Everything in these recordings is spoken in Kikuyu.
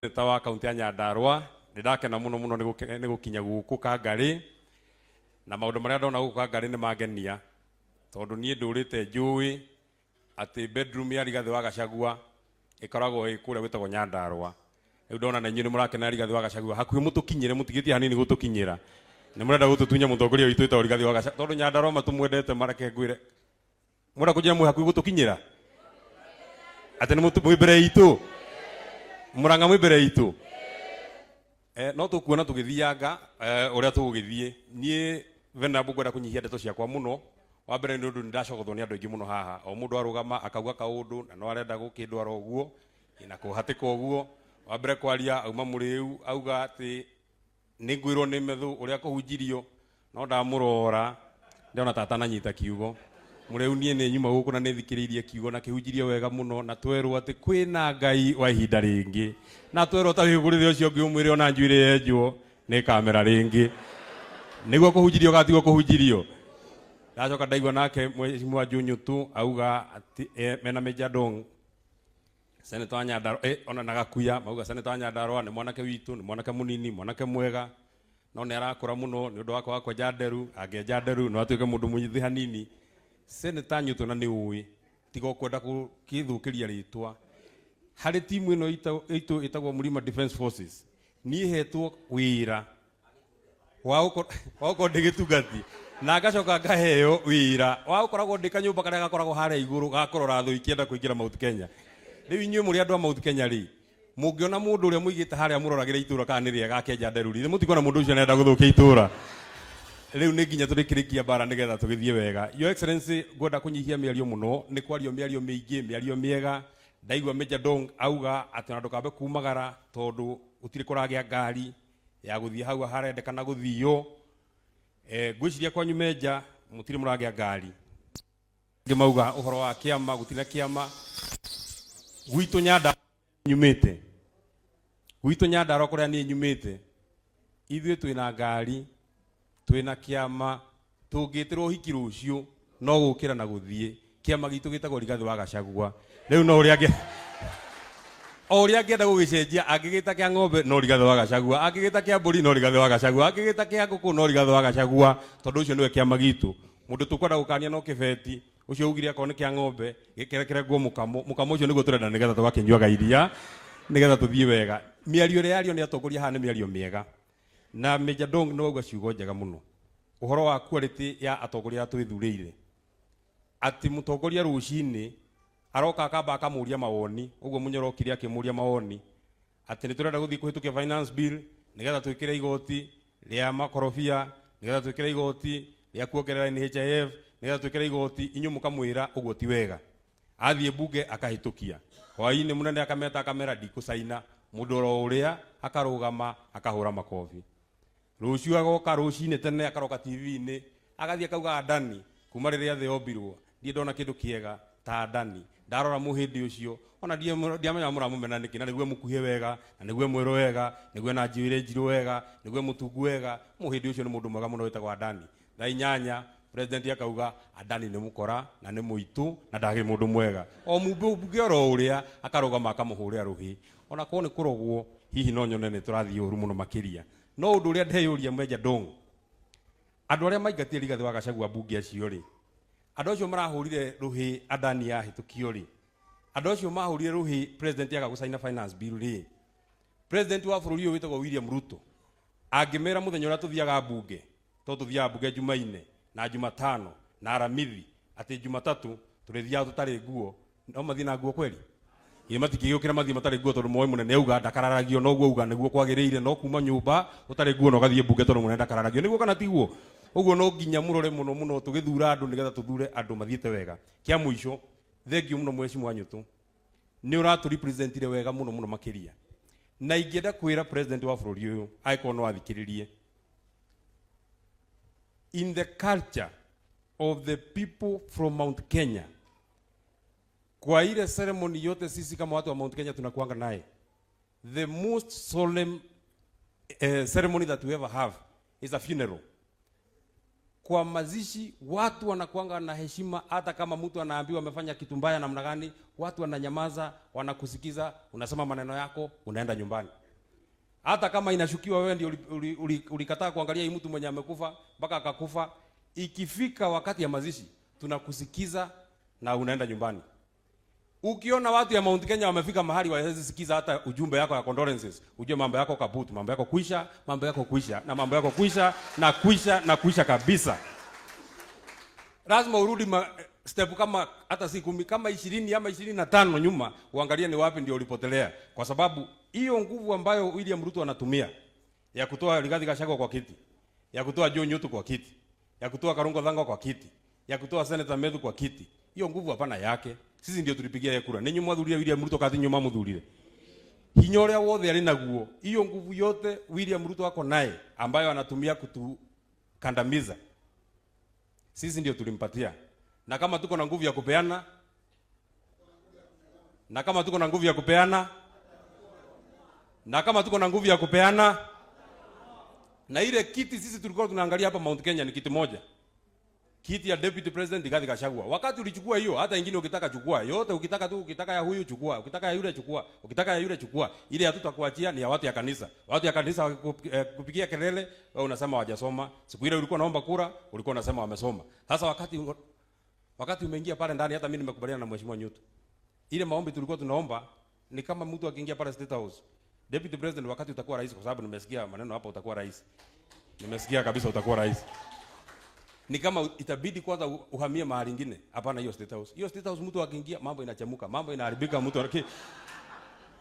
Senator wa kaunti ya Nyandarua, nĩ ndakena mũno mũno nĩ gũkinya gũkũ Kangarĩ, na maũndũ marĩa ndona gũkũ Kangarĩ nĩ mangenia, tondũ niĩ ndũrĩte njũĩ atĩ bedroom ya Rigathĩ wa Gachagua ĩkoragwo ĩ kũrĩa gwĩtagwo Nyandarua. Rĩu ndona na inyuĩ nĩ mũrakena Rigathĩ wa Gachagua, hakuhĩ mũtũkinyĩre, mũtigĩtie hanini gũtũkinyĩra. Nĩ mũrenda gũtũtunya mũtongoria witũ wĩtagwo Rigathĩ wa Gachagua, tondũ Nyandarua matũmwendete mareke ngwĩre. Mũrenda kũnjĩra mwĩ hakuhĩ gũtũkinyĩra? Atĩ nĩ mwĩ mbere itũ? Mũrang'a mwĩ mbere itũ? No tũkuona tũgĩthianga ũrĩa tũgũgĩthiĩ. Niĩ Venerable ngwenda kũnyihia ndeto ciakwa mũno. Wa mbere nĩ ũndũ nĩ ndacogothwo nĩ andũ aingĩ mũno haha. O mũndũ arũgama akauga kaũndũ na no arenda gũkĩndwara ũguo na kũhatĩka ũguo. Wa mbere kwaria auma mũrĩu auga atĩ nĩ ngwĩrwo nĩ methũ ũrĩa kũhunjirio no ndamũrora ndĩrona ta atananyita kiugo. Mũrĩu niĩ nĩ nyuma gũkũ na nĩ thikĩrĩirie kiugo na kĩhunjirio wega mũno na twerwo atĩ kwĩna Ngai wa ihinda rĩngĩ na twerwo ta wĩhũgũrĩre ũcio ũngĩ ũmwĩre ona njuĩrĩ yenjwo nĩ ĩkamera rĩngĩ. Nĩguo kũhunjirio kana tiguo kũhunjirio? Ndacoka ndaigua nake Mheshimiwa Njunyutu auga atĩ mena Major Dong, Senator wa Nyandarua, ona na Gakuya mauga Senator wa Nyandarua nĩ mwanake witũ, nĩ mwanake mũnini, mwanake mwega, no nĩ arakũra mũno nĩ ũndũ wa kwaga kwenja nderu. Angĩenja nderu no atuĩke mũndũ mũnyithĩ hanini. Senator Nyutu, na nĩ ũĩ tiga ũkwenda gũkĩthũkĩria rĩtwa harĩ timu ĩno itũ ĩtagwo Mlima Defence Forces, niĩ hetwo wĩra wa gũkorwo ndĩ gĩtungati na ngacoka ngaheo wĩra wa gũkoragwo ndĩ kanyũmba karĩa gakoragwo harĩa igũrũ ga kũrora thũ ikĩenda kũingĩra Mount Kenya. Rĩu inyuĩ mũrĩ andũ a Mount Kenya rĩ, mũngĩona mũndũ ũrĩa mũigĩte harĩa mũroragĩre itũra kana nĩ rĩega akĩenja nderu rĩ, mũtikuona mũndũ ũcio arenda gũthũkia itũra? Rĩu nĩ nginya tũrĩkĩrĩkia mbara nĩgetha tũgĩthiĩ wega. Your Excellency, ngwenda kũnyihia mĩario mũno, nĩ kwario mĩario mĩingĩ, mĩario mĩega. Ndaigua Major Dong auga atĩ ona ndũkambe kumagara tondũ gũtirĩ kũragĩa ngari ya gũthiĩ hau harendekana gũthio. Ngwĩciria kwanyu Meja mũtirĩ mũragĩa ngari. Angĩ mauga ũhoro wa kĩama, gũtirĩ na kĩama. Gwitũ Nyandarua nyumĩte, gwitũ Nyandarua kũrĩa niĩ nyumĩte, ithuĩ twĩna ngari, twĩna kĩama, tũngĩtĩrwo ũhiki rũciũ no gũkĩra na gũthiĩ. Kĩama gitũ gĩtagwo Rigathĩ wa Gachagua. Rĩu no ũrĩa angĩ o ũrĩa angĩenda gũgĩcenjia, angĩgĩta kĩa ng'ombe no Rigathĩ wa Gachagua, angĩgĩta kĩa mbũri no Rigathĩ wa Gachagua, angĩgĩta kĩa ngũkũ no Rigathĩ wa Gachagua, tondũ ũcio nĩwe kĩama gitũ. Mũndũ tũkwenda gũkania no kĩbeti ũcio ugire akorwo nĩ kĩa ng'ombe gĩkerekerengwo mũkamo, mũkamo ũcio nĩguo tũrenda nĩgetha tũgakĩnyuaga iria nĩgetha tũthiĩ wega. Mĩario ĩrĩa yario nĩ atongoria haha nĩ mĩario mĩega, na Major Dong nĩ wauga ciugo njega mũno ũhoro wa quality ya atongoria arĩa twĩthurĩire, atĩ mũtongoria rũcinĩ aroka akamba akamũria mawoni, ũguo Mũnyoro okire akĩmũria mawoni atĩ nĩ tũrenda gũthiĩ kũhĩtũkia finance bill nĩgetha twĩkĩre igoti rĩa makorobia, nĩgetha twĩkĩre igoti rĩa kuongerera NHIF, nĩgetha twĩkĩre igoti, inyuĩ mũkamwĩra ũguo ti wega. Athiĩ mbunge akahĩtũkia, hwaĩ-inĩ mũnene akameta akamera ndikũcaina, mũndũ oro ũrĩa akarũgama akahũra makobi. Rũciũ agoka rũcinĩ tene akaroka TV-inĩ agathiĩ akauga Adani kuma rĩrĩa thĩ yombirwo ndirĩ ndona kĩndũ kĩega ta Adani. Ndarora mũhĩndĩ ũcio ona ndiamenya mũramũmena nĩkĩ, na nĩguo mũkuhĩ wega, na nĩguo mwerũ wega, nĩguo na njuĩrĩ njirũ wega, nĩguo mũtungu wega. Mũhĩndĩ ũcio nĩ mũndũ mwega mũno wĩtagwo Adani. Thaa 8 president akauga Adani nĩ mũkora na nĩ mũitũ na ndagĩ mũndũ mwega. O mũmbunge oro ũrĩa akarũgama akamũhũrĩra rũhĩ. Ona korwo nĩ kũrogwo hihi no nyone nĩ tũrathiĩ ũru mũno makĩria. No ũndũ ũrĩa ndeyũria Major Dong, andũ arĩa maingatire Rigathĩ wa Gachagua mbunge acio rĩ, andũ acio marahũrire rũhĩ Adani yahĩtũkio rĩ, andũ acio mahũrire rũhĩ president yaga gũcaina finance bill rĩ, president wa bũrũri ũyũ wĩtagwo William Ruto angĩmera mũthenya ũrĩa tũthiaga mbunge, tondũ tũthiaga mbunge Jumaine na Jumatano na Aramithi, atĩ Jumatatũ tũrĩthiaga tũtarĩ nguo, no mathiĩ na nguo kweli? Ĩ matingĩgĩũkĩra mathiĩ matarĩ nguo tondũ moĩ mũnene auga ndakararagio, noguo auga nĩguo kwagĩrĩire, no kuma nyũmba ũtarĩ nguo na ũgathiĩ mbunge tondũ mũnene ndakararagio, nĩguo kana tiguo? Ũguo no nginya mũrore mũno mũno tũgĩthura andũ nĩgetha tũthure andũ mathiĩte wega. Kĩa mũico, thengiũ mũno Mheshimiwa Nyũtũ, nĩ ũratũ representire wega mũno mũno makĩria, na ingĩenda kwĩra president wa bũrũri ũyũ angĩkorwo no athikĩrĩrie, in the culture of the people from Mount Kenya, kwa ile ceremony yote sisi kama watu wa Mount Kenya tunakuanga naye, the most solemn ceremony that we ever have is a funeral. Kwa mazishi watu wanakuanga na heshima, hata kama mtu anaambiwa amefanya kitu mbaya namna gani, watu wananyamaza, wanakusikiza, unasema maneno yako, unaenda nyumbani. Hata kama inashukiwa wewe ndio ulikataa kuangalia hii mtu mwenye amekufa mpaka akakufa, ikifika wakati ya mazishi tunakusikiza na unaenda nyumbani. Ukiona watu ya Mount Kenya wamefika mahali wawezi sikiza hata ujumbe yako ya condolences, ujue mambo yako kabutu, mambo yako kuisha, mambo yako kuisha, na mambo yako kuisha na kuisha na kuisha kabisa. Lazima urudi step kama hata si 10 kama 20 ama 25 nyuma, uangalie ni wapi ndio ulipotelea, kwa sababu hiyo nguvu ambayo William Ruto anatumia ya kutoa Rigathi Gachagua kwa kiti, ya kutoa Joe Nyutu kwa kiti, ya kutoa Karungo Thang'wa kwa kiti, ya kutoa Senator Methu kwa kiti, hiyo nguvu hapana yake. Sisi ndio tulipigia yeye kura. Ninyi mwathurire William Ruto kati nyuma muthurire. Hinya uria wothe ari naguo, hiyo nguvu yote William Ruto ako naye ambayo anatumia kutukandamiza, sisi ndio tulimpatia. Na kama tuko na nguvu ya kupeana, na kama tuko na nguvu ya kupeana, na kama tuko na nguvu ya kupeana, na ile kiti sisi tulikuwa tunaangalia hapa Mount Kenya ni kiti moja, kiti ya Deputy President Rigathi Gachagua. Wakati ulichukua hiyo, hata ingine ukitaka chukua yote, ukitaka tu, ukitaka ya huyu chukua, ukitaka ya yule chukua, ukitaka ya yule chukua. Ile hatutakuachia ni ya watu ya kanisa. Watu ya kanisa wakikupigia kelele, wewe unasema hawajasoma. Siku ile ulikuwa unaomba kura, ulikuwa unasema wamesoma. Sasa wakati umeingia pale ndani, hata mimi nimekubaliana na Mheshimiwa Nyutu. Ile maombi tulikuwa tunaomba ni kama mtu akiingia pale State House, Deputy President, wakati utakuwa rais, kwa sababu nimesikia maneno hapa utakuwa rais. Nimesikia kabisa utakuwa rais. Ni kama itabidi kwanza uhamie mahali ingine. Hapana, hiyo State House. Hiyo State House mtu akiingia mambo inachemuka, mambo inaharibika,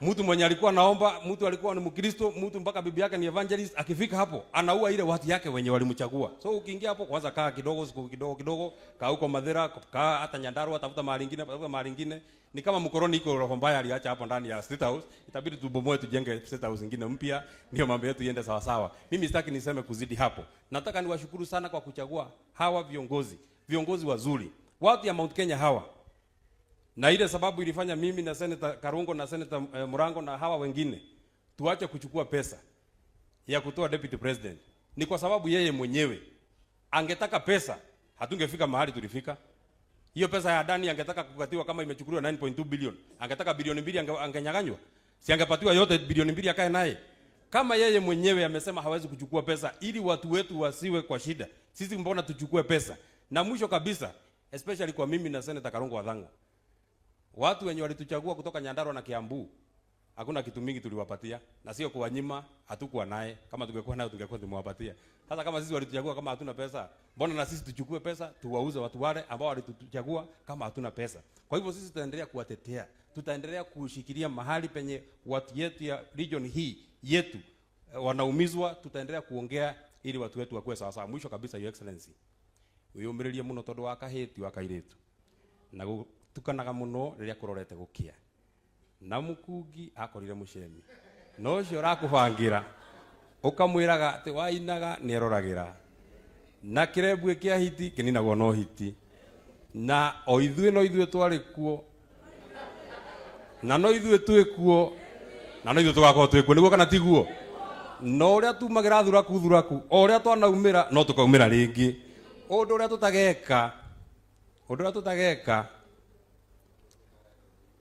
mtu mwenye alikuwa naomba, mtu alikuwa ni Mkristo, mtu mpaka bibi yake ni evangelist, akifika hapo anaua ile watu yake wenye walimchagua. So ukiingia hapo kwanza kaa kidogo, siku kidogo kidogo, kaa huko Mathira, kaa hata Nyandarua, tafuta mahali ingine, tafuta mahali ingine. Ni kama mkoroni iko roho mbaya aliacha hapo ndani ya State House, itabidi tubomoe tujenge State House nyingine mpya, ndio mambo yetu iende sawa sawa. Mimi sitaki niseme kuzidi hapo. Nataka niwashukuru sana kwa kuchagua hawa viongozi, viongozi wazuri. Watu ya Mount Kenya hawa. Na ile sababu ilifanya mimi na Senator Karungo na Senator Murango na hawa wengine tuache kuchukua pesa ya kutoa Deputy President ni kwa sababu yeye mwenyewe angetaka pesa, hatungefika mahali tulifika. Hiyo pesa ya Adani angetaka kukatiwa kama imechukuliwa 9.2 billion, angetaka bilioni 2 angenyang'anywa. Si angepatiwa yote bilioni 2 akae naye? Kama yeye mwenyewe amesema hawezi kuchukua pesa ili watu wetu wasiwe kwa shida, sisi mbona tuchukue pesa? Na mwisho kabisa, especially kwa mimi na Senator Karungo wa Thang'wa, watu wenye walituchagua kutoka Nyandarua na Kiambu, hakuna kitu mingi tuliwapatia, na sio kuwanyima, hatukuwa naye. Kama tungekuwa nayo tungekuwa tumewapatia. Sasa kama sisi walituchagua kama hatuna pesa, mbona na sisi tuchukue pesa tuwauze watu wale ambao walituchagua kama hatuna pesa? Kwa hivyo sisi tutaendelea kuwatetea, tutaendelea kushikilia mahali penye watu yetu ya region hii yetu wanaumizwa, tutaendelea kuongea ili watu wetu wakuwe sawa sawa. Mwisho kabisa, Your Excellency, wiyumiririe muno tondu wa kahiti wa kairitu na gutukanaga muno riria kurorete gukia, na mukungi akorire mucemi no ucio urakubangira ukamwiraga ati wainaga nieroragira na kirebwe kia hiti kininagwo no hiti, na o ithuĩ no ithuĩ twarĩ kuo, na no ithuĩ twĩ kuo, na no ithuĩ tũgakorwo twĩ kuo, nĩguo kana tiguo? No ũrĩa tumagĩra thuraku thuraku, o ũrĩa twanaumĩra no tũkaumĩra rĩngĩ. Ũndũ ũrĩa tũtageka, ũndũ ũrĩa tũtageka,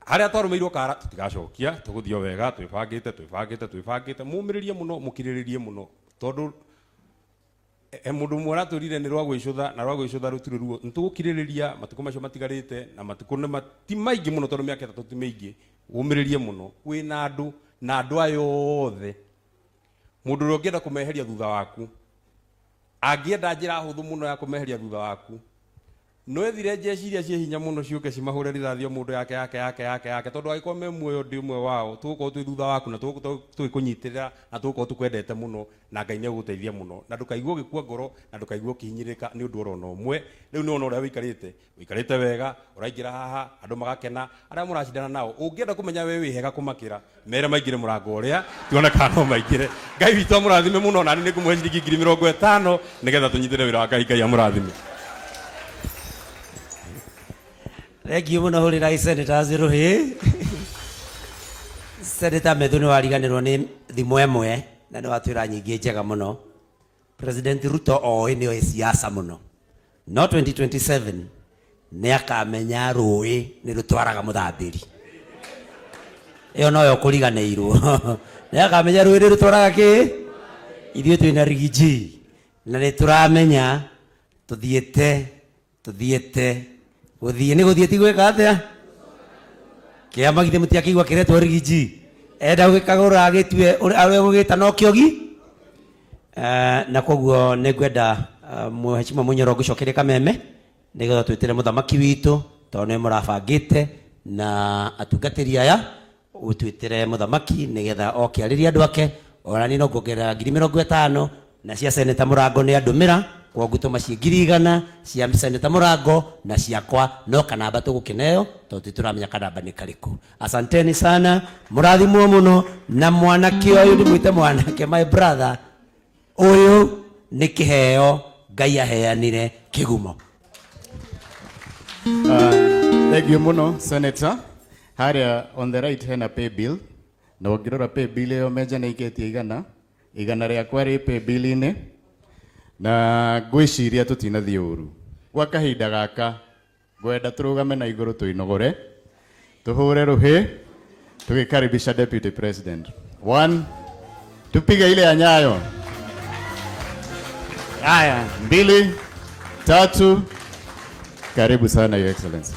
harĩa twarũmĩirwo kara tũtigacokia, tũgũthiĩ o wega, twĩbangĩte, twĩbangĩte, twĩbangĩte. Mũmĩrĩrie mũno, mũkirĩrĩrie mũno, tondũ mũndũ ũmwe aratwĩrire nĩ rwa gwĩcũtha, na rwa gwĩcũtha rũtirĩ ruo. Nĩtũgũkirĩrĩria matukũ macio matigarĩte, na matukũ nĩ ti maingĩ mũno, tondũ mĩaka 3 ti mĩingĩ. Ũmĩrĩrie mũno, wĩna andũ, na andũ aya othe. Mũndũ ũrĩa ũngĩenda kũmeheria thutha waku, angĩenda njĩra hũthũ mũno ya kũmeheria thutha waku, no ethire jeshi iria ciĩ hinya mũno ciũke cimahũre rithathi o mũndũ yake yake yake yake yake, tondũ angĩkorwo me muoyo ndĩ ũmwe wao, tũgũkorwo twĩ thutha waku na tũgũkorwo tũgĩkũnyitĩrĩra na tũgũkorwo tũkwendete mũno, na Ngai nĩ egũgũteithia mũno, na ndũkaigue ũgĩkua ngoro, na ndũkaigue ũkĩhinyĩrĩrĩka nĩ ũndũ oro na ũmwe. Rĩu nĩ wona ũrĩa wĩikarĩte, wĩikarĩte wega, ũraingĩra haha, andũ magakena, arĩa mũracindana nao, ũngĩenda kũmenya we wĩ hega kũmakĩra, mere maingĩre mũrango ũrĩa, tuone kana no maingĩre. Ngai witũ amũrathime mũno, na niĩ nĩngũmũhe ciringi ngiri mĩrongo ĩtano nĩgetha tũnyitĩre wĩra wa Ngai. Ngai amũrathime. Thank you mũno hũrĩrai Senator Nziruhi. Senator Methu nĩ wariganĩrwo nĩ thimũ ĩmwe na nĩ watwĩra nyingĩ njega mũno. President Ruto oĩ nĩ oĩ siasa mũno. No 2027 nĩ akamenya rũĩ nĩ rũtwaraga mũthambĩri. Ĩyo noyo kũriganĩirwo. Nĩ akamenya rũĩ nĩ rũtwaraga kĩ? Ithuĩ twĩna Rigiji na nĩ tũramenya tũthiĩte tũthiĩte gũthiĩ nĩ gũthiĩ ti gwĩka atĩa? Kĩama githĩ mũtiakĩigua kĩretwo Rigiji? Enda gũgĩkagũra agĩtue ũrĩa gũgĩta no kĩogi. Na koguo nĩ ngwenda Mheshimiwa Munyoro ngũcokerie kameme nĩgetha twĩtĩre mũthamaki witũ tondũ nĩ mũrabangĩte na atungatĩri aya ũtwĩtĩre mũthamaki nĩgetha oke arĩrie andũ ake. Ona niĩ no nguongerera 50,000 na cia Seneta Mũrango nĩ andũmĩra koguo ngũtũma ciĩ 100,000 cia Seneta Mũrango na ciakwa no kanamba tũgũkĩneo tondũ tũtiramenya kanamba nĩ karĩkũ. Asanteni sana, mũrathimwo mũno na mwanake ũyũ ndĩmwĩte mwanake my brother ũyũ nĩ kĩheo Ngai aheanire kĩgumo. Thank you muno Senator. Haria on the right hena pay bill na ũngĩrora pay bill ĩyo Meja nĩ aikĩtie 100 100 rĩakwa rĩ pay bill-inĩ na ngwĩciria tũtinathiĩ ũru. Gwa kahinda gaka ngwenda tũrũgame na igũrũ tũinogore tũhũre rũhĩ tukikaribisha Deputy President. One, tupige ile ya Nyayo. Haya, 2, 3. Karibu sana Your Excellency.